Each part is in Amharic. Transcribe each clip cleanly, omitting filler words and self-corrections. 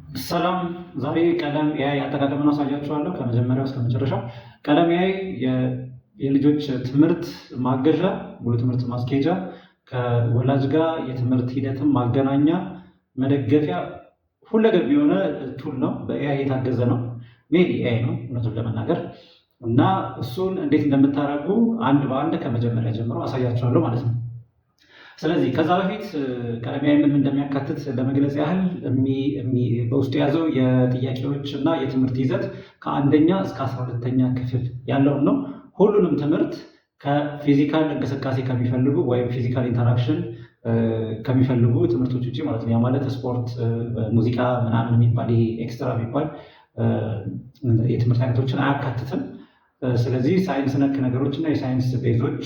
ሰላም፣ ዛሬ ቀለም AI አጠቃቀምን አሳያችኋለሁ ከመጀመሪያው እስከ መጨረሻው። ቀለም AI የልጆች ትምህርት ማገዣ፣ ሙሉ ትምህርት ማስኬጃ፣ ከወላጅ ጋር የትምህርት ሂደትን ማገናኛ፣ መደገፊያ፣ ሁለገብ የሆነ tool ነው። በ AI የታገዘ ነው። Maybe AI ነው እውነቱን ለመናገር። እና እሱን እንዴት እንደምታደርጉ አንድ በአንድ ከመጀመሪያ ጀምሮ አሳያችኋለሁ ማለት ነው። ስለዚህ ከዛ በፊት ቀለም AI ምን እንደሚያካትት ለመግለጽ ያህል፣ በውስጡ የያዘው የጥያቄዎች እና የትምህርት ይዘት ከአንደኛ እስከ 12ኛ ክፍል ያለውን ነው። ሁሉንም ትምህርት ከ physical እንቅስቃሴ ከሚፈልጉ ወይም physical interaction ከሚፈልጉ ትምህርቶች ውጭ ማለት ነው። ያ ማለት ስፖርት፣ ሙዚቃ ምናምን የሚባል፣ ይሄ extra የሚባል የትምህርት አይነቶችን አያካትትም። ስለዚህ ሳይንስ ነክ ነገሮች እና የሳይንስ base ኦች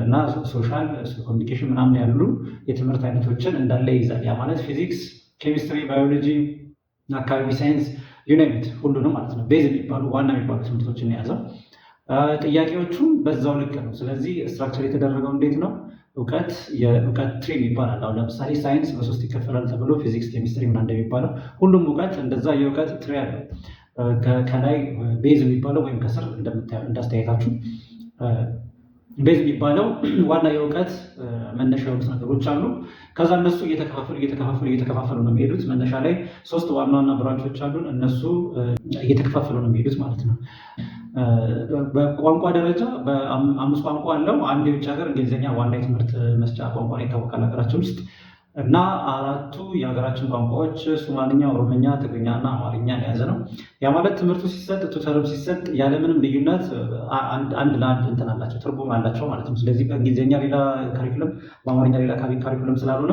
እና social communication ምናምን ያሉ የትምህርት አይነቶችን እንዳለ ይይዛል። ያ ማለት ፊዚክስ፣ ኬሚስትሪ፣ ባዮሎጂ፣ አካባቢ ሳይንስ፣ you name it፣ ሁሉንም ማለት ነው። Base የሚባሉ፣ ዋና የሚባሉ ትምህርቶችን የያዘው፣ ጥያቄዎቹም በዛው ልክ ነው። ስለዚህ structure የተደረገው እንዴት ነው? እውቀት የእውቀት tree ይባላል። አሁን ለምሳሌ ሳይንስ በሶስት ይከፈላል ተብሎ ፊዚክስ፣ ኬሚስትሪ ምናምን እንደሚባለው ሁሉም እውቀት እንደዛ የእውቀት tree አለው። ከላይ base የሚባለው ወይም ከስር እንዳስተያየታችሁ base የሚባለው ዋና የእውቀት መነሻ የሆኑት ነገሮች አሉ። ከዛ እነሱ እየተከፋፈሉ እየተከፋፈሉ እየተከፋፈሉ ነው የሚሄዱት። መነሻ ላይ ሶስት ዋና ዋና branch ኦች አሉን። እነሱ እየተከፋፈሉ ነው የሚሄዱት ማለት ነው። በቋንቋ ደረጃ በአምስት ቋንቋ አለው። አንድ የውጭ ሀገር እንግሊዝኛ ዋና የትምህርት መስጫ ቋንቋ ነው፣ ይታወቃል ሀገራችን ውስጥ። እና አራቱ የሀገራችን ቋንቋዎች ሶማልኛ፣ ኦሮምኛ፣ ትግርኛ እና አማርኛን የያዘ ነው። ያ ማለት ትምህርቱ ሲሰጥ፣ tutor ም ሲሰጥ ያለምንም ልዩነት አንድ ለአንድ እንትን አላቸው፣ ትርጉም አላቸው ማለት ነው። ስለዚህ በእንግሊዝኛ ሌላ curriculum፣ በአማርኛ ሌላ curriculum ስላልሆነ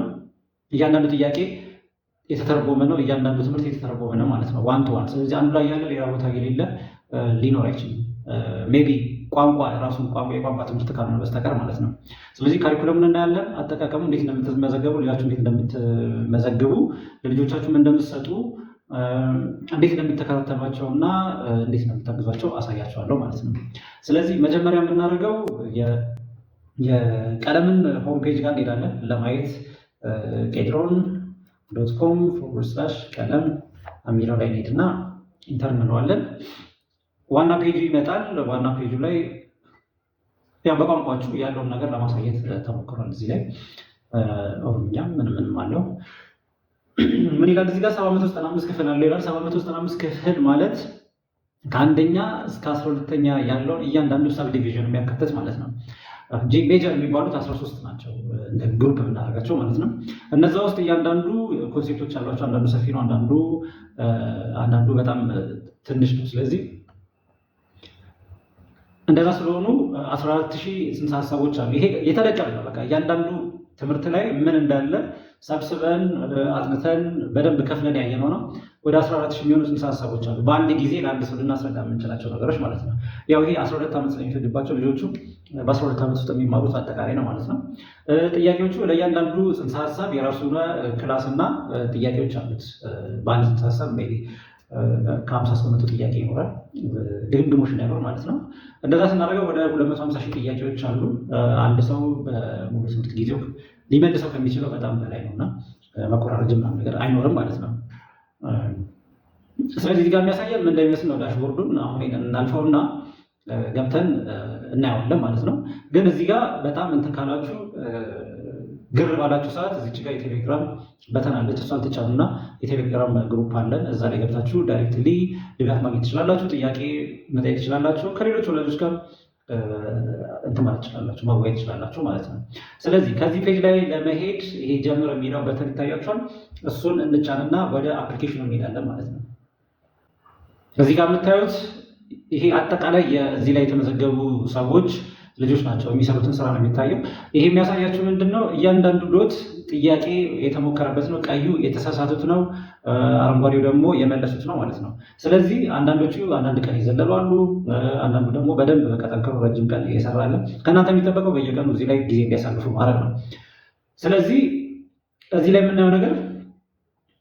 እያንዳንዱ ጥያቄ የተተረጎመ ነው። እያንዳንዱ ትምህርት የተተረጎመ ነው ማለት ነው። One to one። ስለዚህ አንዱ ላይ ያለ ሌላ ቦታ የሌለ ሊኖር አይችልም። Maybe ቋንቋ ራሱን ቋንቋ የቋንቋ ትምህርት ካልሆነ በስተቀር ማለት ነው። ስለዚህ curriculum ኡን እናያለን። አጠቃቀሙ እንዴት እንደምትመዘገቡ፣ ልጃችሁ እንዴት እንደምትመዘግቡ፣ ለልጆቻችሁም እንደምትሰጡ፣ እንዴት እንደምትከታተሏቸው እና እንዴት እንደምታግዟቸው አሳያቸዋለሁ ማለት ነው። ስለዚህ መጀመሪያ የምናደርገው የቀለምን home page ጋር እንሄዳለን ለማየት። ቄድሮን.com/ቀለም የሚለው ላይ እንሄድና enter እንለዋለን። ዋና ፔጁ ይመጣል። ዋና ፔጁ ላይ ያው በቋንቋችሁ ያለውን ነገር ለማሳየት ተሞክሯል። እዚህ ላይ ኦሮምኛም ምን ምንም አለው። ምን ይላል እዚህ ጋር? 795 ክፍል አለው ይላል። 795 ክፍል ማለት ከአንደኛ እስከ 12ኛ ያለውን እያንዳንዱ sub division የሚያካትት ማለት ነው። Major የሚባሉት 13 ናቸው፣ እንደ group የምናደርጋቸው ማለት ነው። እነዛ ውስጥ እያንዳንዱ concept ኦች አሏቸው። አንዳንዱ ሰፊ ነው፣ አንዳንዱ በጣም ትንሽ ነው። ስለዚህ እንደዛ ስለሆኑ 14,000 ጽንሰ ሀሳቦች አሉ። ይሄ የተለቀመ ነው። በቃ እያንዳንዱ ትምህርት ላይ ምን እንዳለ ሰብስበን አጥንተን በደንብ ከፍለን ያየነው ነው። ወደ 14,000 የሚሆኑ ጽንሰ ሀሳቦች አሉ። በአንድ ጊዜ ለአንድ ሰው ልናስረዳ የምንችላቸው ነገሮች ማለት ነው። ያው ይሄ 12 ዓመት ስለሚፈጅባቸው ልጆቹ በ12 ዓመት ውስጥ የሚማሩት አጠቃላይ ነው ማለት ነው። ጥያቄዎቹ ለእያንዳንዱ ጽንሰ ሀሳብ የራሱ class እና ጥያቄዎች አሉት። በአንድ ጽንሰ ሀሳብ maybe ከ50 እስከ 100 ጥያቄ ይኖራል። ድግግሞሽ እንዳይኖር ማለት ነው። እንደዛ ስናደርገው ወደ 250,000 ጥያቄዎች አሉ። አንድ ሰው በሙሉ ትምህርት ጊዜው ሊመልሰው ከሚችለው በጣም በላይ ነው እና መቆራረጅ ምናምን ነገር አይኖርም ማለት ነው። ስለዚህ እዚህ ጋር የሚያሳየን ምን እንደሚመስል ነው dashboard ኡን። አሁን እናልፈውና ገብተን እናየዋለን ማለት ነው። ግን እዚህ ጋር በጣም እንትን ካላችሁ፣ ግር ባላችሁ ሰዓት እዚች ጋር የቴሌግራም button አለች። እሷን ትጫኑና የቴሌግራም group አለን። እዛ ላይ ገብታችሁ directly ድጋፍ ማግኘት ትችላላችሁ። ጥያቄ መጠየቅ ትችላላችሁ። ከሌሎች ወላጆች ጋር እንትን ማለት ትችላላችሁ፣ መወያየት ትችላላችሁ ማለት ነው። ስለዚህ ከዚህ page ላይ ለመሄድ ይሄ ጀምር የሚለው button ይታያችኋል። እሱን እንጫንና ወደ application ኑ እንሄዳለን ማለት ነው። እዚህ ጋር የምታዩት ይሄ አጠቃላይ የዚህ ላይ የተመዘገቡ ሰዎች ልጆች ናቸው፣ የሚሰሩትን ስራ ነው የሚታየው። ይሄ የሚያሳያችሁ ምንድን ነው? እያንዳንዱ dot ጥያቄ የተሞከረበት ነው። ቀዩ የተሳሳቱት ነው፣ አረንጓዴው ደግሞ የመለሱት ነው ማለት ነው። ስለዚህ አንዳንዶቹ አንዳንድ ቀን የዘለሉ አሉ፣ አንዳንዱ ደግሞ በደንብ በቃ ጠንክሮ ረጅም ቀን እየሰራ አለ። ከእናንተ የሚጠበቀው በየቀኑ እዚህ ላይ ጊዜ እንዲያሳልፉ ማድረግ ነው። ስለዚህ እዚህ ላይ የምናየው ነገር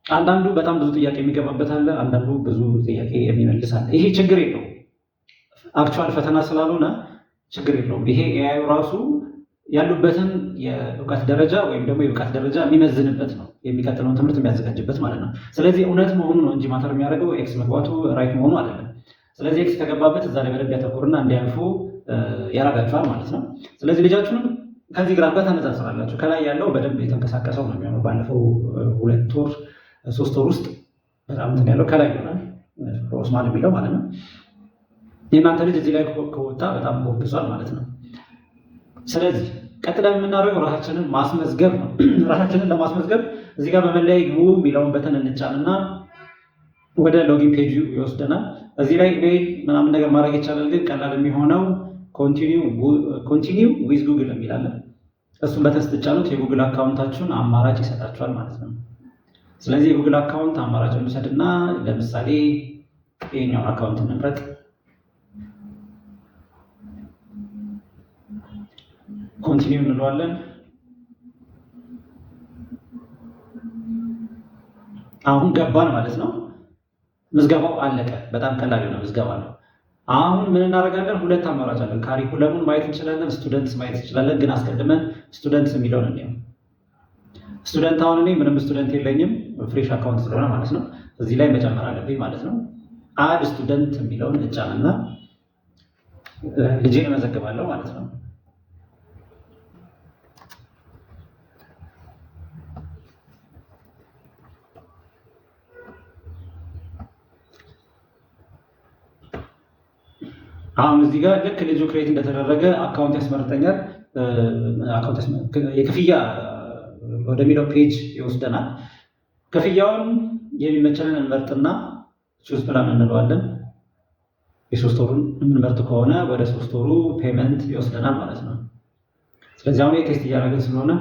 አንዳንዱ በጣም ብዙ ጥያቄ የሚገባበት አለ፣ አንዳንዱ ብዙ ጥያቄ የሚመልስ አለ። ይሄ ችግር የለውም። Actual ፈተና ስላልሆነ ችግር የለውም። ይሄ AI ዩ ራሱ ያሉበትን የእውቀት ደረጃ ወይም ደግሞ የብቃት ደረጃ የሚመዝንበት ነው፣ የሚቀጥለውን ትምህርት የሚያዘጋጅበት ማለት ነው። ስለዚህ እውነት መሆኑ ነው እንጂ matter የሚያደርገው X መግባቱ right መሆኑ አይደለም። ስለዚህ X ከገባበት እዛ ላይ በደንብ ያተኩርና እንዲያልፉ ያደርጋቸዋል ማለት ነው። ስለዚህ ልጃችሁንም ከዚህ graph ጋር ታነጻጽራላችሁ። ከላይ ያለው በደንብ የተንቀሳቀሰው ነው የሚሆነው። ባለፈው 2 ወር 3 ወር ውስጥ በጣም እንትን ያለው ከላይ ይሆናል፣ ኦስማን የሚለው ማለት ነው። የእናንተ ልጅ እዚህ ላይ ከወጣ በጣም ጎብዟል ማለት ነው። ስለዚህ ቀጥለን የምናደርገው ራሳችንን ማስመዝገብ ነው። ራሳችንን ለማስመዝገብ እዚህ ጋር በመለያ ይግቡ የሚለውን button እንጫንና ወደ login page ይወስደናል። እዚህ ላይ ኢሜይል ምናምን ነገር ማድረግ ይቻላል፣ ግን ቀላል የሚሆነው continue with Google የሚላለን እሱን button ስትጫኑት የ Google account ኣችሁን አማራጭ ይሰጣችኋል ማለት ነው። ስለዚህ የ Google account አማራጭ እንውሰድና ለምሳሌ ይሄኛውን account እንምረጥ። Continue እንለዋለን። አሁን ገባን ማለት ነው። ምዝገባው አለቀ። በጣም ቀላል የሆነ ምዝገባ ነው። አሁን ምን እናደርጋለን? ሁለት አማራጭ አለን። Curriculum ኡን ማየት እንችላለን፣ students ማየት እንችላለን። ግን አስቀድመን students የሚለውን እንየው። Student አሁን እኔ ምንም student የለኝም፣ fresh account ስለሆነ ማለት ነው። እዚህ ላይ መጨመር አለብኝ ማለት ነው። Add student የሚለውን እጫንና ልጄን እመዘግባለሁ ማለት ነው። አሁን እዚህ ጋር ልክ ልጁ create እንደተደረገ account ያስመርጠኛል። የክፍያ ወደሚለው page ይወስደናል። ክፍያውን የሚመቸንን እንመርጥና choose plan እንለዋለን። የ3 ወሩን የምንመርጥ ከሆነ ወደ 3 ወሩ payment ይወስደናል ማለት ነው። ስለዚህ አሁን test እያደረግን ስለሆነ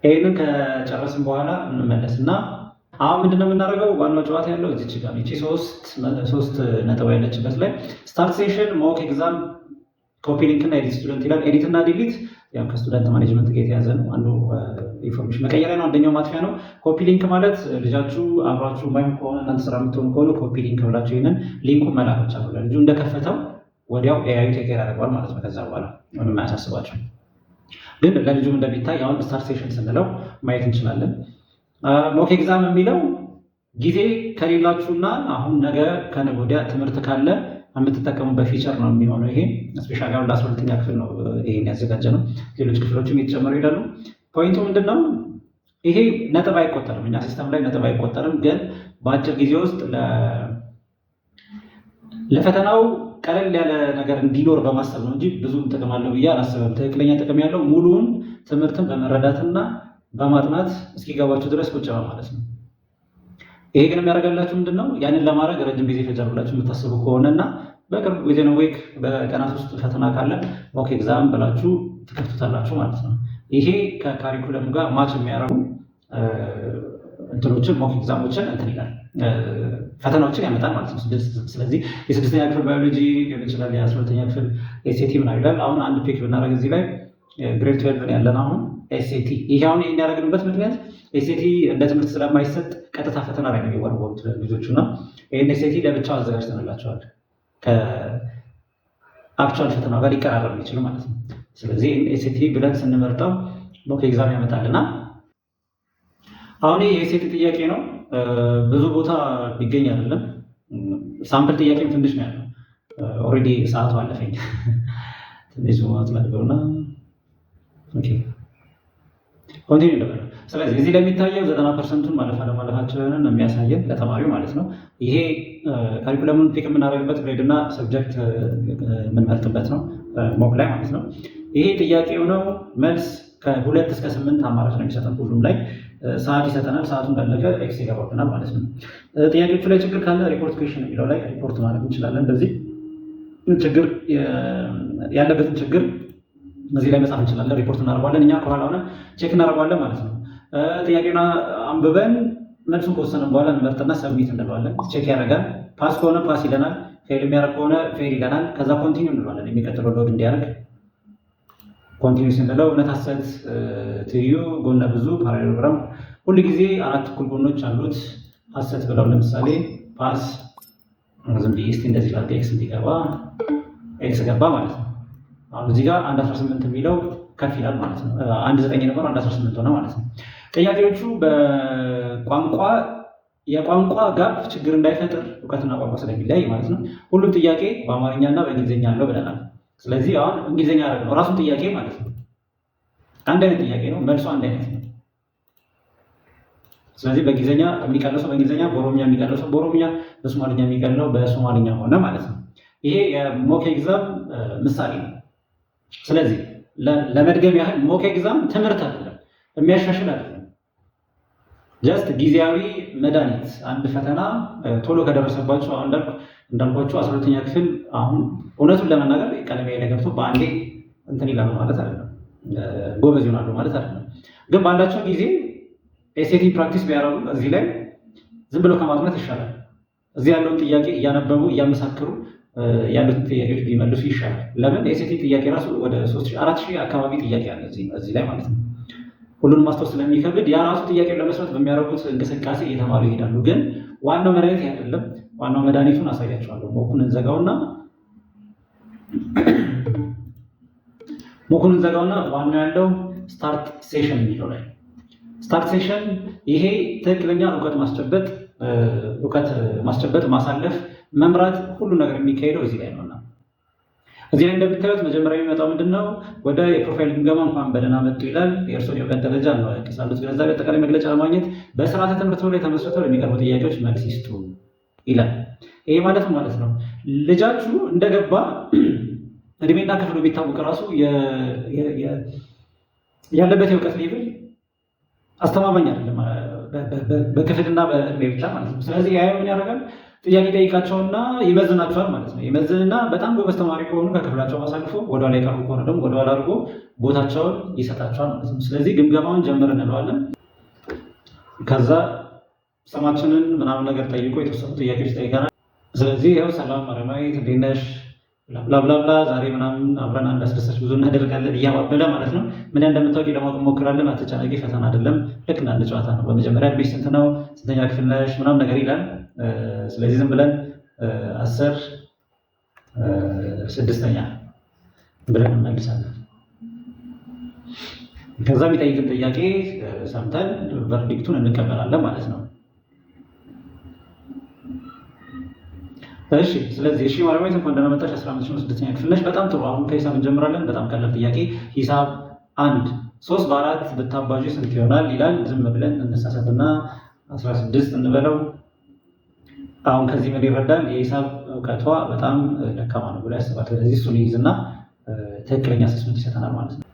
ይህንን ከጨረስን በኋላ እንመለስና አሁን ምንድነው የምናደርገው? ዋናው ጨዋታ ያለው እዚች ጋር ይቺ ሶስት ነጥብ ያለችበት ላይ start session፣ mock exam፣ copy link እና edit student ይላል። Edit እና delete ያው ከ student management ጋር የተያዘ ነው። አንዱ information መቀየሪያ ነው፣ አንደኛው ማጥፊያ ነው። Copy link ማለት ልጃችሁ አብራችሁ ማይሆን ከሆነ፣ እናንተ ስራ የምትሆኑ ከሆነ copy link ብላችሁ ይህንን link ኡን መላክ ብቻ ነው። ልጁ እንደከፈተው ወዲያው AI ዩ take care ያደርገዋል ማለት ነው። ከዛ በኋላ ምንም አያሳስባቸው። ግን ለልጁም እንደሚታይ አሁን start session ስንለው ማየት እንችላለን። Mock exam የሚለው ጊዜ ከሌላችሁና አሁን ነገ ከነገ ወዲያ ትምህርት ካለ የምትጠቀሙበት feature ነው የሚሆነው። ይሄ especially አሁን ለ12ኛ ክፍል ነው ይሄን ያዘጋጀ ነው። ሌሎች ክፍሎችም እየተጨመሩ ይሄዳሉ። Point ኡ ምንድን ነው? ይሄ ነጥብ አይቆጠርም፣ እኛ system ላይ ነጥብ አይቆጠርም። ግን በአጭር ጊዜ ውስጥ ለፈተናው ቀለል ያለ ነገር እንዲኖር በማሰብ ነው እንጂ ብዙም ጥቅም አለው ብዬ አላስብም። ትክክለኛ ጥቅም ያለው ሙሉውን ትምህርትን በመረዳትና በማጥናት እስኪገባችሁ ድረስ ቁጭ በማለት ነው። ይሄ ግን የሚያደርጋላችሁ ምንድን ነው? ያንን ለማድረግ ረጅም ጊዜ ይፈጃል ብላችሁ የምታስቡ ከሆነ እና በቅርብ within week በቀናት ውስጥ ፈተና ካለ mock exam ብላችሁ ትከፍቱታላችሁ ማለት ነው። ይሄ ከ curriculum ኡ ጋር match የሚያደርጉ እንትኖችን mock exam ኦችን እንትን ይላል፣ ፈተናዎችን ያመጣል ማለት ነው። ስለዚህ የስድስተኛ ክፍል ባዮሎጂ ሊሆን ይችላል፣ የ12ኛ ክፍል SAT ምናምን ይላል። አሁን አንድ pick ብናደርግ እዚህ ላይ grade 12 ያለን አሁን SAT። ይሄ አሁን ይሄን ያደረግንበት ምክንያት SAT እንደ ትምህርት ስለማይሰጥ ቀጥታ ፈተና ላይ ነው የሚወረወሩት ልጆቹ እና ይህን SAT ለብቻው አዘጋጅተንላቸዋል፣ ከ actual ፈተና ጋር ሊቀራረብ የሚችል ማለት ነው። ስለዚህ SAT ብለን ስንመርጠው mock exam ያመጣልና አሁን ይሄ የ SAT ጥያቄ ነው። ብዙ ቦታ ቢገኝ አይደለም። Sample ጥያቄም ትንሽ ነው ያለው። Already ሰዓቱ አለፈኝ። ትንሽ zoom ላድርገውና okay continue ልበለው። ስለዚህ እዚህ ላይ የሚታየው 90% ኡን ማለፍ አለማለፋችንን የሚያሳየን ለተማሪው ማለት ነው። ይሄ curriculum ኡን pick የምናደርግበት grade እና subject የምንመርጥበት ነው mock ላይ ማለት ነው። ይሄ ጥያቄው ነው። መልስ ከ2 እስከ 8 አማራጭ ነው የሚሰጠን። ሁሉም ላይ ሰዓት ይሰጠናል። ሰዓቱ እንዳለቀ X ይገባብናል ማለት ነው። ጥያቄዎቹ ላይ ችግር ካለ report question የሚለው ላይ ሪፖርት ማድረግ እንችላለን። በዚህ ችግር ያለበትን ችግር እዚህ ላይ መጻፍ እንችላለን። ሪፖርት እናደርገዋለን። እኛ ከኋላ ሆነን check እናደርገዋለን ማለት ነው። ጥያቄውን አንብበን መልሱን ከወሰንን በኋላ እንመርጥና submit እንለዋለን። Check ያደርጋል። Pass ከሆነ pass ይለናል። Fail የሚያደርግ ከሆነ fail ይለናል። ከዛ continue እንለዋለን። የሚቀጥለው load እንዲያደርግ continue ስንለው እውነት፣ ሐሰት፣ ትይዩ፣ ጎነ ብዙ፣ parallelogram ሁሉ ጊዜ አራት እኩል ጎኖች አሉት። ሐሰት ብለው ለምሳሌ pass ዝም ብዬ እስኪ እንደዚህ ላድርግ፣ X እንዲገባ X ገባ ማለት ነው። አሁን እዚህ ጋር 1.18 የሚለው ከፍ ይላል ማለት ነው። 1.9 የነበረው 1.18 ሆነ ማለት ነው። ጥያቄዎቹ በቋንቋ የቋንቋ gap ችግር እንዳይፈጥር፣ እውቀትና ቋንቋ ስለሚለያይ ማለት ነው። ሁሉም ጥያቄ በአማርኛ እና በእንግሊዝኛ አለው ብለናል። ስለዚህ አሁን እንግሊዝኛ ያደረግ ነው ራሱን ጥያቄ ማለት ነው። አንድ አይነት ጥያቄ ነው፣ መልሱ አንድ አይነት ነው። ስለዚህ በእንግሊዝኛ የሚቀለው ሰው በእንግሊዝኛ፣ በኦሮምኛ የሚቀለው ሰው በኦሮምኛ፣ በሶማሊኛ የሚቀለው በሶማሊኛ ሆነ ማለት ነው። ይሄ የ mock exam ምሳሌ ነው። ስለዚህ ለመድገም ያህል mock exam ትምህርት አይደለም፣ የሚያሻሽል አይደለም። Just ጊዜያዊ መድኃኒት። አንድ ፈተና ቶሎ ከደረሰባቸው፣ አሁን እንዳልኳቸው 12ኛ ክፍል፣ አሁን እውነቱን ለመናገር ቀለም ላይ ገብቶ በአንዴ እንትን ይላሉ ማለት አይደለም፣ ጎበዝ ይሆናሉ ማለት አይደለም። ግን ባላቸው ጊዜ SAT practice ቢያደርጉ እዚህ ላይ ዝም ብሎ ከማጥናት ይሻላል። እዚህ ያለውን ጥያቄ እያነበቡ፣ እያመሳከሩ ያሉትን ጥያቄዎች ቢመልሱ ይሻላል። ለምን SAT ጥያቄ ራሱ ወደ 4000 አካባቢ ጥያቄ አለ እዚህ ላይ ማለት ነው። ሁሉንም ማስታወስ ስለሚከብድ ያ ራሱ ጥያቄ ለመስራት በሚያደርጉት እንቅስቃሴ እየተማሩ ይሄዳሉ። ግን ዋናው መድኃኒት አይደለም። ዋናው መድኃኒቱን አሳያቸዋለሁ። mock ኡን እንዘጋውና ዋናው ያለው start session የሚለው ላይ። Start session ይሄ ትክክለኛ እውቀት ማስጨበጥ፣ ማሳለፍ፣ መምራት፣ ሁሉ ነገር የሚካሄደው እዚህ ላይ ነውና እዚህ ላይ እንደምታዩት መጀመሪያ የሚመጣው ምንድን ነው? ወደ የ profile ግምገማ እንኳን በደህና መጡ ይላል። የእርስዎን የእውቀት ደረጃ ነው ስላሉት ግንዛቤ አጠቃላይ መግለጫ ለማግኘት በስርዓተ ትምህርት ላይ ተመስርተው ለሚቀርቡ ጥያቄዎች መልስ ይስጡ ይላል። ይሄ ማለት ማለት ነው ልጃችሁ እንደገባ እድሜና ክፍሉ ቢታወቅ ራሱ ያለበት የእውቀት level አስተማማኝ አይደለም፣ በክፍልና በእድሜ ብቻ ማለት ነው። ስለዚህ ያ ምን ያደርጋል? ጥያቄ ጠይቃቸውና ይመዝናቸዋል ማለት ነው። ይመዝንና በጣም ጎበዝ ተማሪ ከሆኑ ከክፍላቸው አሳልፎ ወደኋላ የቀሩ ከሆነ ደግሞ ወደኋላ አድርጎ ቦታቸውን ይሰጣቸዋል ማለት ነው። ስለዚህ ግምገማውን ጀምር እንለዋለን። ከዛ ስማችንን ምናምን ነገር ጠይቆ የተወሰኑ ጥያቄዎች ጠይቀናል። ስለዚህ ይኸው ሰላም ማረማዊት፣ እንዴት ነሽ? Bla bla bla፣ ዛሬ ምናምን አብረን አንድ አስደሳች ጉዞ እናደርጋለን እያባበለ ማለት ነው። ምን ያህል እንደምታውቂ ለማወቅ እንሞክራለን። አትጨነቂ፣ ፈተና አይደለም፣ ልክ እንደ አንድ ጨዋታ ነው። በመጀመሪያ እድሜሽ ስንት ነው? ስንተኛ ክፍል ነሽ? ምናምን ነገር ይላል። ስለዚህ ዝም ብለን 10 ስድስተኛ ብለን እንመልሳለን። ከዛ የሚጠይቅን ጥያቄ ሰምተን verdict ኡን እንቀበላለን ማለት ነው። እሺ፣ ስለዚህ እሺ ማርያማዊት፣ እንኳን ደህና መጣሽ፣ 15 ስድስተኛ ክፍል ነሽ። በጣም ጥሩ። አሁን ከሂሳብ እንጀምራለን። በጣም ቀላል ጥያቄ፣ ሂሳብ አንድ፣ ሶስት በአራት ብታባዢ ስንት ይሆናል ይላል። ዝም ብለን እንሳሳትና 16 እንበለው። አሁን ከዚህ ምን ይረዳል? የሂሳብ እውቀቷ በጣም ደካማ ነው ብሎ ያስባል። ስለዚህ እሱን ይይዝና ትክክለኛ assessment ይሰጠናል ማለት ነው።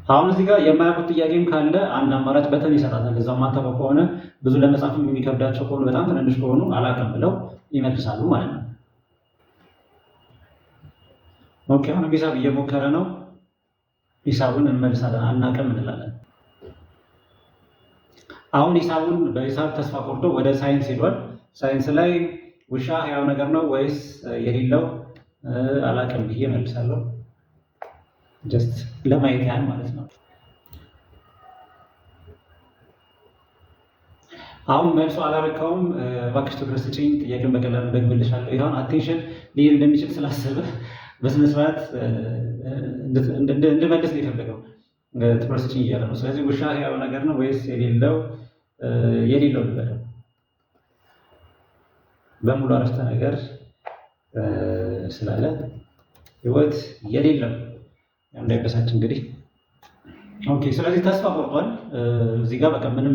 አሁን እዚህ ጋር የማያውቁት ጥያቄም ካለ አንድ አማራጭ button ይሰጣታል። እዛው ማታውቀው ከሆነ፣ ብዙ ለመጻፍም የሚከብዳቸው ከሆኑ፣ በጣም ትንንሽ ከሆኑ አላውቅም ብለው ይመልሳሉ ማለት ነው። Okay፣ አሁንም ሂሳብ እየሞከረ ነው። ሂሳቡን እንመልሳለን፣ አናውቅም እንላለን። አሁን ሂሳቡን በሂሳብ ተስፋ ቆርጦ ወደ ሳይንስ ሄዷል። ሳይንስ ላይ ውሻ ህያው ነገር ነው ወይስ የሌለው? አላውቅም ብዬ እመልሳለሁ። Just ለማየት ያህል ማለት ነው። አሁን መልሶ አላረካውም። እባክሽ ትኩረት ስጪኝ፣ ጥያቄውን በቀላሉ ደግምልሻለሁ። ይሁን attention ሊሄድ እንደሚችል ስላሰበ በስነስርዓት እንድመልስ ነው የፈለገው። ትኩረት ስጪኝ እያለ ነው። ስለዚህ ውሻ ህያው ነገር ነው ወይስ የሌለው? የሌለው ልበለው። በሙሉ አረፍተ ነገር ስላለ ህይወት የሌለው፣ እንዳይበሳጭ እንግዲህ። Okay፣ ስለዚህ ተስፋ ቆርጧል። እዚህ ጋር በቃ ምንም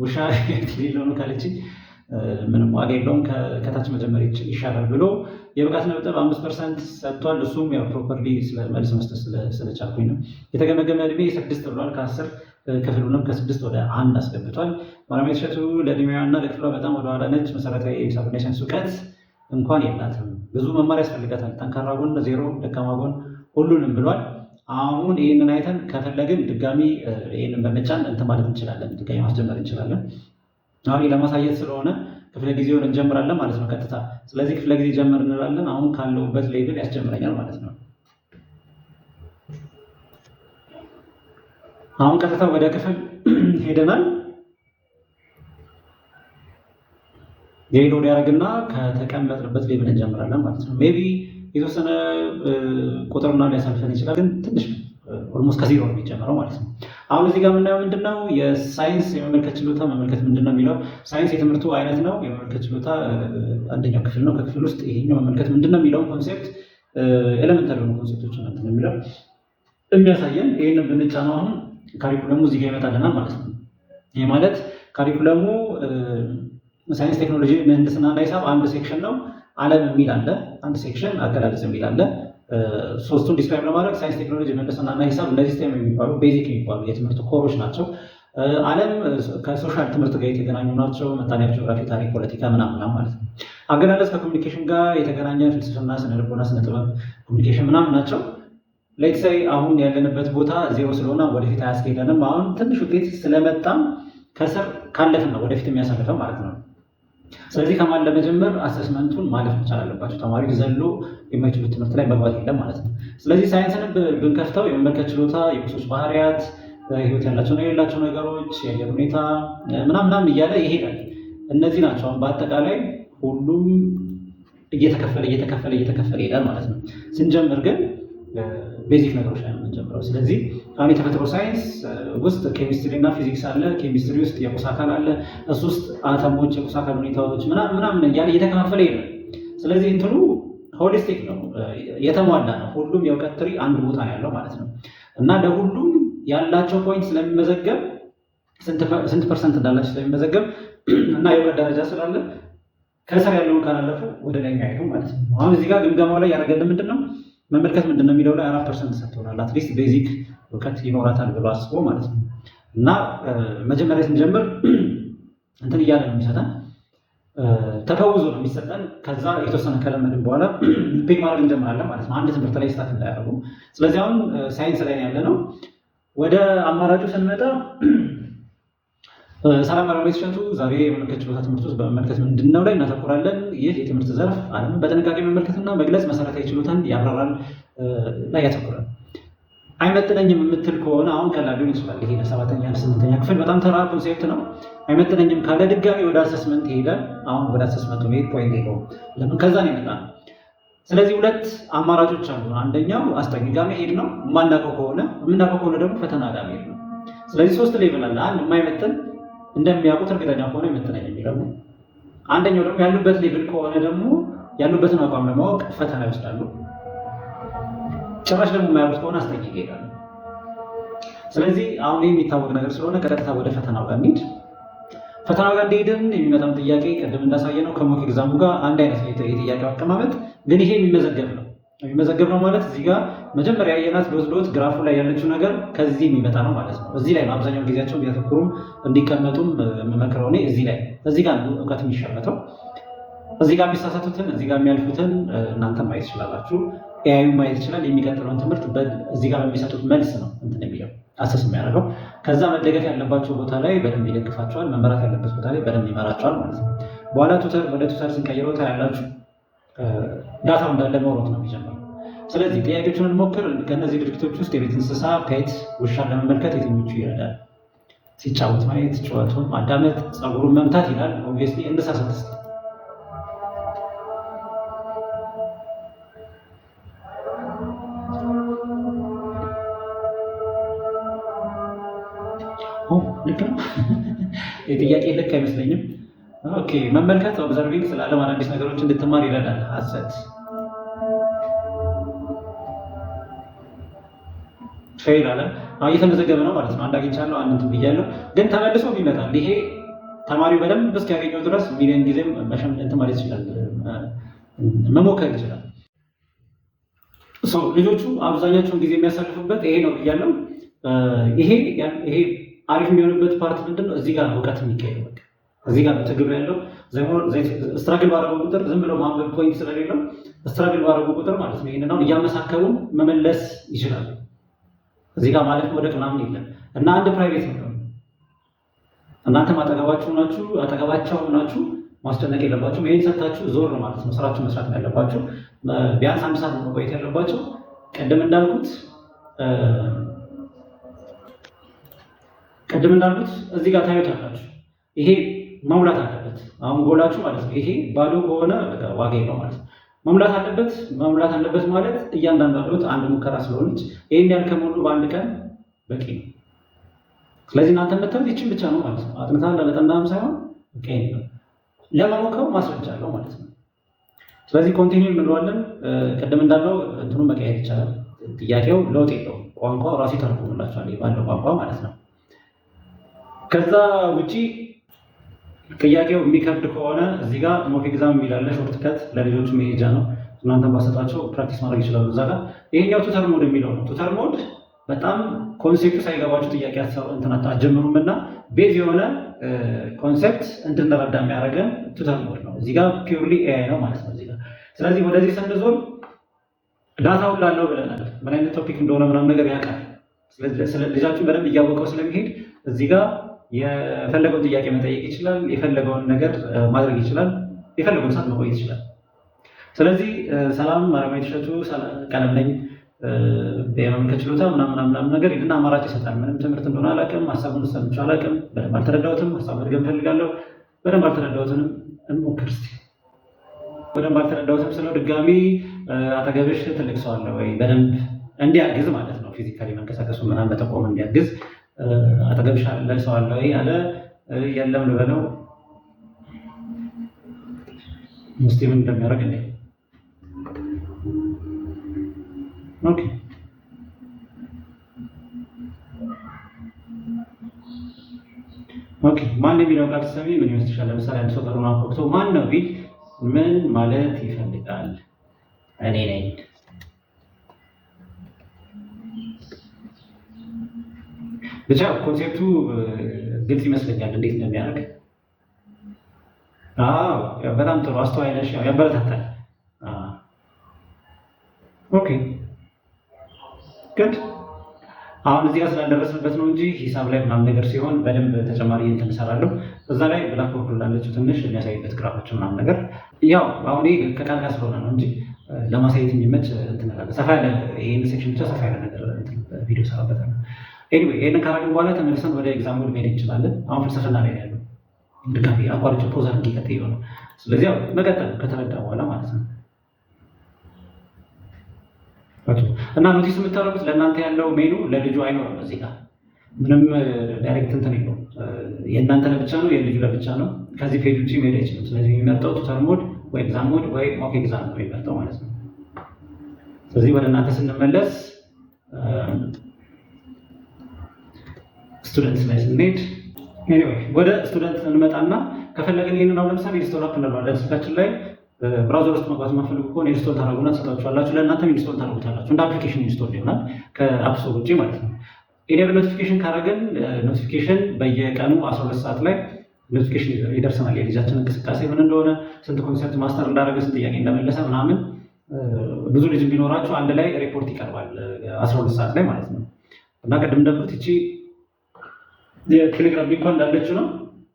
ውሻ የሌለው ነው ካለች ምንም ዋጋ የለውም፣ ከታች መጀመር ይሻላል ብሎ የብቃት ነጥብ 5% ሰጥቷል። እሱም ያው properly መልስ መስጠት ስለቻልኩኝ ነው። የተገመገመ እድሜ 6 ብሏል። ከ10፣ ክፍሉንም ከስድስት ወደ አንድ አስገብቷል። ማርያማዊት እሸቱ ለእድሜዋና ለክፍሏ በጣም ወደኋላ ነች። መሰረታዊ የሂሳብና የሳይንስ እውቀት እንኳን የላትም። ብዙ መማር ያስፈልጋታል። ጠንካራ ጎን 0፣ ደካማ ጎን ሁሉንም ብሏል። አሁን ይህንን አይተን ከፈለግን ድጋሚ ይህንን በመጫን እንትን ማለት እንችላለን። ድጋሚ ማስጀመር እንችላለን። አሁን ለማሳየት ስለሆነ ክፍለ ጊዜውን እንጀምራለን ማለት ነው ቀጥታ። ስለዚህ ክፍለ ጊዜ ጀምር እንላለን። አሁን ካለሁበት level ያስጀምረኛል ማለት ነው። አሁን ቀጥታ ወደ ክፍል ሄደናል። Load ያደርግና ከተቀመጥንበት level እንጀምራለን ማለት ነው። Maybe የተወሰነ ቁጥርና ሊያሳልፈን ይችላል፣ ግን ትንሽ ነው። Almost ከዜሮ ነው የሚጀምረው ማለት ነው። አሁን እዚህ ጋር የምናየው ምንድነው? የሳይንስ የመመልከት ችሎታ፣ መመልከት ምንድነው የሚለው ሳይንስ የትምህርቱ አይነት ነው። የመመልከት ችሎታ አንደኛው ክፍል ነው። ከክፍል ውስጥ ይሄኛው መመልከት ምንድነው የሚለውን concept፣ elementary የሆኑ concept ኦችን ነው የሚለው የሚያሳየን። ይህንን ብንጫነው አሁን curriculum ኡ እዚህ ጋር ይመጣልናል ማለት ነው። ይህ ማለት curriculum ኡ ሳይንስ፣ ቴክኖሎጂ፣ ምህንድስና እና ሂሳብ አንድ section ነው። ዓለም የሚል አለ አንድ section፣ አገላለጽ የሚል አለ። ሶስቱን describe ለማድረግ ሳይንስ፣ ቴክኖሎጂ፣ ምህንድስና እና ሂሳብ እነዚህ STEM የሚባሉ basic የሚባሉ የትምህርት core ኦች ናቸው። ዓለም ከ social ትምህርት ጋር የተገናኙ ናቸው። ምጣኔ ሀብት፣ ጂኦግራፊ፣ ታሪክ፣ ፖለቲካ ምናምን ማለት ነው። አገላለጽ ከ communication ጋር የተገናኘ ፍልስፍና፣ ስነ ልቦና፣ ስነ ጥበብ፣ communication ምናምን ናቸው። Let's say አሁን ያለንበት ቦታ ዜሮ ስለሆነ ወደፊት አያስኬደንም። አሁን ትንሽ ውጤት ስለመጣም ከስር ካለፍን ነው ወደፊት የሚያሳልፈን ማለት ነው። ስለዚህ ከማን ለመጀመር assessment ኡን ማለፍ መቻል አለባቸው። ተማሪዎች ዘሎ የማይችሉት ትምህርት ላይ መግባት የለም ማለት ነው። ስለዚህ ሳይንስንም ብንከፍተው የመመልከት ችሎታ፣ የቁሶች ባህሪያት፣ ህይወት ያላቸው ነው የሌላቸው ነገሮች፣ የአየር ሁኔታ ምናምን ምናምን እያለ ይሄዳል። እነዚህ ናቸው አሁን በአጠቃላይ ሁሉም እየተከፈለ እየተከፈለ እየተከፈለ ይሄዳል ማለት ነው። ስንጀምር ግን basic ነገሮች ላይ ነው የምንጀምረው። ስለዚህ አሁን የተፈጥሮ ሳይንስ ውስጥ ኬሚስትሪ እና ፊዚክስ አለ። ኬሚስትሪ ውስጥ የቁስ አካል አለ። እሱ ውስጥ አተሞች፣ የቁስ አካል ሁኔታዎች ምናምን ምናምን እያለ እየተከፋፈለ ይሄዳል። ስለዚህ እንትኑ holistic ነው፣ የተሟላ ነው። ሁሉም የእውቀት tree አንድ ቦታ ነው ያለው ማለት ነው። እና ለሁሉም ያላቸው point ስለሚመዘገብ፣ ስንት percent እንዳላቸው ስለሚመዘገብ እና የእውቀት ደረጃ ስላለ ከስር ያለውን ካላለፉ ወደ ላይ አይሄዱም ማለት ነው። አሁን እዚህ ጋር ግምገማው ላይ ያደረገልን ምንድን ነው? መመልከት ምንድን ነው የሚለው ላይ 4% ሰጥቶናል። At least basic እውቀት ይኖራታል ብሎ አስቦ ማለት ነው። እና መጀመሪያ ስንጀምር እንትን እያለ ነው የሚሰጠን፣ ተፈውዞ ነው የሚሰጠን። ከዛ የተወሰነ ከለመድን በኋላ pick ማድረግ እንጀምራለን ማለት ነው። አንድ ትምህርት ላይ stuck እንዳያደርጉ። ስለዚህ አሁን ሳይንስ ላይ ያለ ነው። ወደ አማራጩ ስንመጣ፣ ሰላም አረቤት እሸቱ፣ ዛሬ የመመልከት ችሎታ ትምህርት ውስጥ በመመልከት ምንድን ነው ላይ እናተኩራለን። ይህ የትምህርት ዘርፍ ዓለምን በጥንቃቄ መመልከትና መግለጽ መሰረታዊ ችሎታን ያብራራል ላይ ያተኩራል። አይመጥነኝም የምትል ከሆነ አሁን ቀላል ሊሆን ይችላል። ይሄ ለሰባተኛ ለስምንተኛ ክፍል በጣም ተራ concept ነው። አይመጥነኝም ካለ ድጋሚ ወደ assessment ይሄዳል። አሁን ወደ assessment ኡ መሄድ point የለውም። ለምን? ከዛ ነው የመጣ ነው። ስለዚህ ሁለት አማራጮች አሉ። አንደኛው አስጠኚ ጋር መሄድ ነው የማናውቀው ከሆነ፣ የምናውቀው ከሆነ ደግሞ ፈተና ጋር መሄድ ነው። ስለዚህ ሶስት level አለ። አንድ የማይመጥን፣ እንደሚያውቁት እርግጠኛ ከሆነ ይመጥነኝ የሚለው ነው። አንደኛው ደግሞ ያሉበት level ከሆነ ደግሞ ያሉበትን አቋም ለማወቅ ፈተና ይወስዳሉ። ጭራሽ ደግሞ የማያውቁት ከሆነ አስጠኚ ይሄዳሉ። ስለዚህ አሁን ይህ የሚታወቅ ነገር ስለሆነ ቀጥታ ወደ ፈተናው ጋር እንሂድ። ፈተናው ጋር እንደሄድን የሚመጣም ጥያቄ ቅድም እንዳሳየነው ከ mock exam ኡ ጋር አንድ አይነት ነው የጥያቄው አቀማመጥ፣ ግን ይሄ የሚመዘገብ ነው። የሚመዘገብ ነው ማለት እዚህ ጋር መጀመሪያ ያየናት dot dot ግራፉ ላይ ያለችው ነገር ከዚህ የሚመጣ ነው ማለት ነው። እዚህ ላይ ነው አብዛኛው ጊዜያቸው ቢያተኩሩም እንዲቀመጡም የምመክረው እኔ እዚህ ላይ፣ እዚህ ጋር ነው እውቀት የሚሸመተው። እዚህ ጋር የሚሳሳቱትን፣ እዚህ ጋር የሚያልፉትን እናንተ ማየት ትችላላችሁ። AI ዩ ማየት ይችላል። የሚቀጥለውን ትምህርት እዚህ ጋር በሚሰጡት መልስ ነው እንትን የሚለው assess የሚያደርገው። ከዛ መደገፍ ያለባቸው ቦታ ላይ በደንብ ይደግፋቸዋል። መመራት ያለበት ቦታ ላይ በደንብ ይመራቸዋል ማለት ነው። በኋላ ወደ tutor ስንቀይረው ታያላችሁ። Data ው እንዳለ ኖሮት ነው የሚጀምረው። ስለዚህ ጥያቄዎችን እንሞክር። ከእነዚህ ድርጊቶች ውስጥ የቤት እንስሳ pet ውሻን ለመመልከት የትኞቹ ይረዳል? ሲጫወት ማየት፣ ጩኸቱን ማዳመጥ፣ ፀጉሩን መምታት ይላል። Obviously እንሳሳት እስኪ። ልክ ነው። የጥያቄ ልክ አይመስለኝም። Okay፣ መመልከት observing ስለ ዓለም አዳዲስ ነገሮች እንድትማር ይረዳል። ሀሰት። Fail አለ። አሁን እየተመዘገበ ነው ማለት ነው። አንድ አግኝቻለሁ፣ አንድ እንትን ብያለሁ፣ ግን ተመልሶ ይመጣል። ይሄ ተማሪው በደንብ እስኪያገኘው ድረስ ሚሊዮን ጊዜም እንትን ማለት ይችላል፣ መሞከር ይችላል። ልጆቹ አብዛኛቸውን ጊዜ የሚያሳልፉበት ይሄ ነው ብያለሁ። ይሄ አሪፍ የሚሆንበት part ምንድን ነው? እዚህ ጋር ነው እውቀት የሚካሄደው። በቃ እዚህ ጋር ነው ትግሉ ያለው። Struggle ባረጉ ቁጥር፣ ዝም ብለው ማንበብ point ስለሌለው struggle ባረጉ ቁጥር ማለት ነው ይህንን አሁን እያመሳከሩ መመለስ ይችላሉ። እዚህ ጋር ማለፍ መውደቅ ምናምን የለም እና አንድ private ነው። እናንተም አጠገባችሁ ናችሁ፣ አጠገባቸው ናችሁ፣ ማስጨነቅ የለባችሁም። ይህን ሰታችሁ ዞር ማለት ነው። ስራችሁ መስራት ነው ያለባችሁ። ቢያንስ አንድ ሰዓት ነው መቆየት ያለባቸው። ቅድም እንዳልኩት እዚህ ጋር ታዩታላችሁ። ይሄ መሙላት አለበት። አሁን ጎላችሁ ማለት ነው ይሄ ባዶ ከሆነ ዋጋ የለው ማለት ነው። መሙላት አለበት። መሙላት አለበት ማለት እያንዳንዷ dot አንድ ሙከራ ስለሆነች ይሄን ያህል ከሞሉ በአንድ ቀን በቂ ነው። ስለዚህ እናንተ የምታዩት ይችን ብቻ ነው ማለት ነው። አጥንታ ለጠናም ሳይሆን በቃ ይሄን ነው ለመሞከሩ ማስረጃ አለው ማለት ነው። ስለዚህ continue እንለዋለን። ቅድም እንዳለው እንትኑ መቀየር ይቻላል። ጥያቄው ለውጥ የለውም። ቋንቋው ራሱ ይተረጉምላቸዋል ባለው ቋንቋ ማለት ነው። ከዛ ውጪ ጥያቄው የሚከብድ ከሆነ እዚህ ጋር mock exam የሚል አለ፣ shortcut ለልጆቹ መሄጃ ነው። እናንተን ባሰጣቸው practice ማድረግ ይችላሉ እዛ ጋር። ይሄኛው tutor mode የሚለው ነው። Tutor mode በጣም concept ኡ ሳይገባችሁ ጥያቄ እንትን አትጀምሩም እና base የሆነ concept እንድንረዳ የሚያደርገን tutor mode ነው። እዚህ ጋር purely AI ነው ማለት ነው እዚህ ጋር። ስለዚህ ወደዚህ ስንዞር data ውን ላለው ብለናል። ምን አይነት topic እንደሆነ ምናምን ነገር ያውቃል። ስለዚህ ልጃችሁን በደንብ እያወቀው ስለሚሄድ እዚህ ጋር የፈለገውን ጥያቄ መጠየቅ ይችላል። የፈለገውን ነገር ማድረግ ይችላል። የፈለገውን ሰዓት መቆየት ይችላል። ስለዚህ ሰላም ማረሚያ የተሸቱ ቀለም ነኝ፣ የመመልከት ችሎታ ምናምን ምናምን ነገር ይልና አማራጭ ይሰጣል። ምንም ትምህርት እንደሆነ አላውቅም፣ ሀሳቡን ሰምቼው አላውቅም፣ በደንብ አልተረዳሁትም፣ ሀሳብ መድገም እፈልጋለሁ፣ በደንብ አልተረዳሁትንም፣ እንሞክር እስኪ። በደንብ አልተረዳሁትም ስለው ድጋሚ አጠገብሽ ትልቅ ሰው አለ ወይ በደንብ እንዲያግዝ ማለት ነው። Physically መንቀሳቀሱ ምናምን በጠቆም እንዲያግዝ አጠገብሽ አለ ሰው አለ ወይ አለ። የለም ልበለው እስኪ ምን እንደሚያደርግ እንዴ። Okay okay። ማን የሚለው ቃል ስትሰሚ ምን ይመስልሻል? ለምሳሌ አንድ ሰው በሩን አንኳኩቶ ማን ነው ቢል ምን ማለት ይፈልጋል? እኔ ነኝ። ብቻ concept ኡ ግልጽ ይመስለኛል እንዴት እንደሚያደርግ። አዎ በጣም ጥሩ አስተዋይ ነሽ፣ ያበረታታል። Okay good። አሁን እዚህ ጋር ስላልደረስንበት ነው እንጂ ሂሳብ ላይ ምናምን ነገር ሲሆን በደንብ ተጨማሪ እንትን እሰራለሁ። እዛ ላይ blackboard ላለችው ትንሽ የሚያሳይበት graph ኦች ምናምን ነገር ያው አሁን ይሄ ከቃል ጋር ስለሆነ ነው እንጂ ለማሳየት የሚመች እንትን እላለሁ። ሰፋ ያለ ይሄን section ብቻ ሰፋ ያለ ነገር ቪዲዮ እሰራበታለሁ። Anyway ይሄንን ካደረግን በኋላ ተመልሰን ወደ exam mode መሄድ እንችላለን። አሁን ፍልስፍና ላይ ያለው ድጋሚ አቋርጬ pause አድርጌ ቀጥዬ ነው። ስለዚህ ያው መቀጠል ከተረዳ በኋላ ማለት ነው። እና notice የምታደርጉት ለእናንተ ያለው ሜኑ ለልጁ አይኖርም። እዚህ ጋር ምንም direct እንትን የለውም። የእናንተ ለብቻ ነው፣ የልጁ ለብቻ ነው። ከዚህ page ውጭ መሄድ አይችልም። ስለዚህ የሚመርጠው tutor mode ወይ exam mode ወይ mock exam ነው የሚመርጠው ማለት ነው። ስለዚህ ወደ እናንተ ስንመለስ students ላይ ስንሄድ anyway ወደ student እንመጣና ከፈለግን ይህንን አሁን ለምሳሌ install app እንለዋለን ስልካችን ላይ browser ውስጥ መግባት የማትፈልጉ ከሆነ install ታደርጉና ትሰጣችኋላችሁ። ለእናንተም install ታደርጉታላችሁ። እንደ application install ይሆናል ከ App Store ውጭ ማለት ነው። Enable notification ካደረግን notification በየቀኑ 12 ሰዓት ላይ notification ይደርሰናል። የልጃችን እንቅስቃሴ ምን እንደሆነ፣ ስንት concept master እንዳደረገ፣ ስንት ጥያቄ እንደመለሰ ምናምን። ብዙ ልጅ ቢኖራችሁ አንድ ላይ ሪፖርት ይቀርባል 12 ሰዓት ላይ ማለት ነው። እና ቅድም እንዳልኩት ይቺ የቴሌግራም link ኳ እንዳለችው ነው።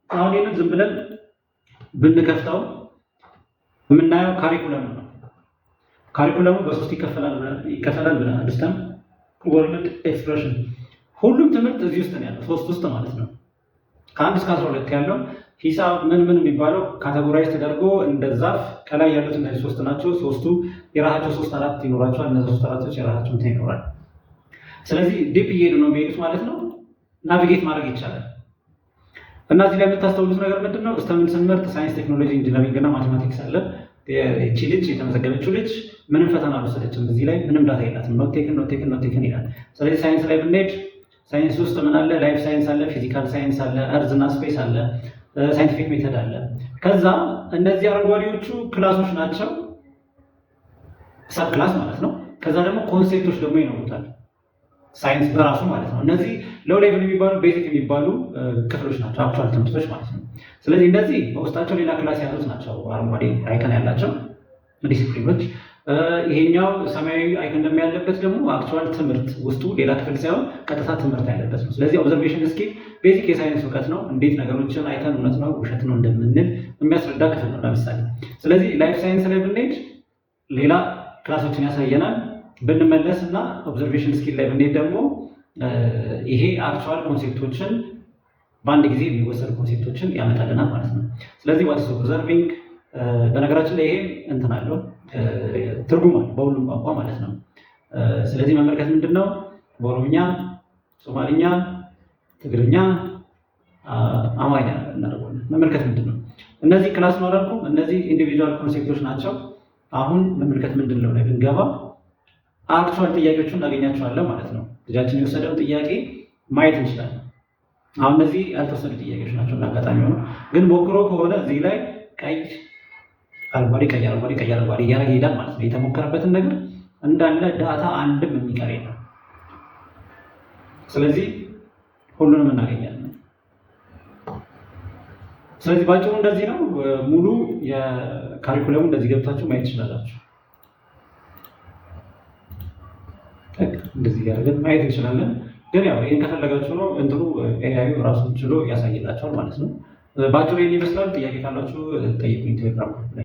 አሁን ይህንን ዝም ብለን ብንከፍተው የምናየው curriculum ነው። Curriculum ኡ በሶስት ይከፈላል ብለናል። STEM፣ world፣ expression። ሁሉም ትምህርት እዚህ ውስጥ ነው ያለው፣ ሶስት ውስጥ ማለት ነው። ከ1 እስከ 12 ያለው ሂሳብ ምን ምን የሚባለው categorize ተደርጎ እንደ ዛፍ ከላይ ያሉት እነዚህ ሶስት ናቸው። ሶስቱ የራሳቸው ሶስት አራት ይኖራቸዋል። እነዚህ ሶስት አራቶች የራሳቸው እንትን ይኖራል። ስለዚህ deep እየሄዱ ነው የሚሄዱት ማለት ነው። Navigate ማድረግ ይቻላል። እና እዚህ ላይ የምታስተውሉት ነገር ምንድን ነው? STEM ን ስንመርጥ ሳይንስ፣ ቴክኖሎጂ፣ engineering እና mathematics አለ። ይቺ ልጅ የተመዘገበችው ልጅ ምንም ፈተና አልወሰደችም። እዚህ ላይ ምንም data የላትም። Not taken፣ not taken፣ not taken ይላል። ስለዚህ ሳይንስ ላይ ብንሄድ ሳይንስ ውስጥ ምን አለ? Life science አለ፣ physical science አለ፣ earth እና space አለ፣ scientific method አለ። ከዛ እነዚህ አረንጓዴዎቹ class ኦች ናቸው፣ sub class ማለት ነው። ከዛ ደግሞ concept ኦች ደግሞ ይኖሩታል ሳይንስ በራሱ ማለት ነው። እነዚህ low level የሚባሉ basic የሚባሉ ክፍሎች ናቸው፣ actual ትምህርቶች ማለት ነው። ስለዚህ እነዚህ በውስጣቸው ሌላ class ያሉት ናቸው፣ አረንጓዴ icon ያላቸው ዲሲፕሊኖች። ይሄኛው ሰማያዊ icon እንደሚያለበት ደግሞ actual ትምህርት ውስጡ ሌላ ክፍል ሳይሆን ቀጥታ ትምህርት ያለበት ነው። ስለዚህ observation skill basic የሳይንስ እውቀት ነው። እንዴት ነገሮችን አይተን እውነት ነው ውሸት ነው እንደምንል የሚያስረዳ ክፍል ነው ለምሳሌ። ስለዚህ life science ላይ ብንሄድ ሌላ class ኦችን ያሳየናል። ብንመለስ እና observation skill ላይ ብንሄድ ደግሞ ይሄ actual concept ኦችን በአንድ ጊዜ የሚወሰዱ concept ኦችን ያመጣልናል ማለት ነው። ስለዚህ what's observing፣ በነገራችን ላይ ይሄ እንትን አለው፣ ትርጉም አለው በሁሉም ቋንቋ ማለት ነው። ስለዚህ መመልከት ምንድን ነው? በኦሮምኛ፣ ሶማሊኛ፣ ትግርኛ፣ አማርኛ እናደርገዋለን። መመልከት ምንድን ነው? እነዚህ class ነው አላልኩም። እነዚህ individual concept ኦች ናቸው። አሁን መመልከት ምንድን ነው ላይ ብንገባ actual ጥያቄዎቹን እናገኛቸዋለን ማለት ነው። ልጃችን የወሰደውን ጥያቄ ማየት እንችላለን። አሁን እነዚህ ያልተወሰዱ ጥያቄዎች ናቸው እንዳጋጣሚ ሆኖ፣ ግን ሞክሮ ከሆነ እዚህ ላይ ቀይ አረንጓዴ፣ ቀይ አረንጓዴ፣ ቀይ አረንጓዴ እያደረገ ይሄዳል ማለት ነው። የተሞከረበትን ነገር እንዳለ data አንድም የሚቀር የለም። ስለዚህ ሁሉንም እናገኛለን። ስለዚህ ባጭሩ እንደዚህ ነው። ሙሉ የ curriculum ኡ እንደዚህ ገብታችሁ ማየት ትችላላችሁ። እንደዚህ እያደረግን ማየት እንችላለን። ግን ያው ይህን ከፈለጋችሁ ነው፣ እንትኑ AI ዩ ራሱን ችሎ ያሳይላችኋል ማለት ነው። ባጭሩ ይህን ይመስላል። ጥያቄ ካላችሁ ጠይቁኝ ቴሌግራም ላይ።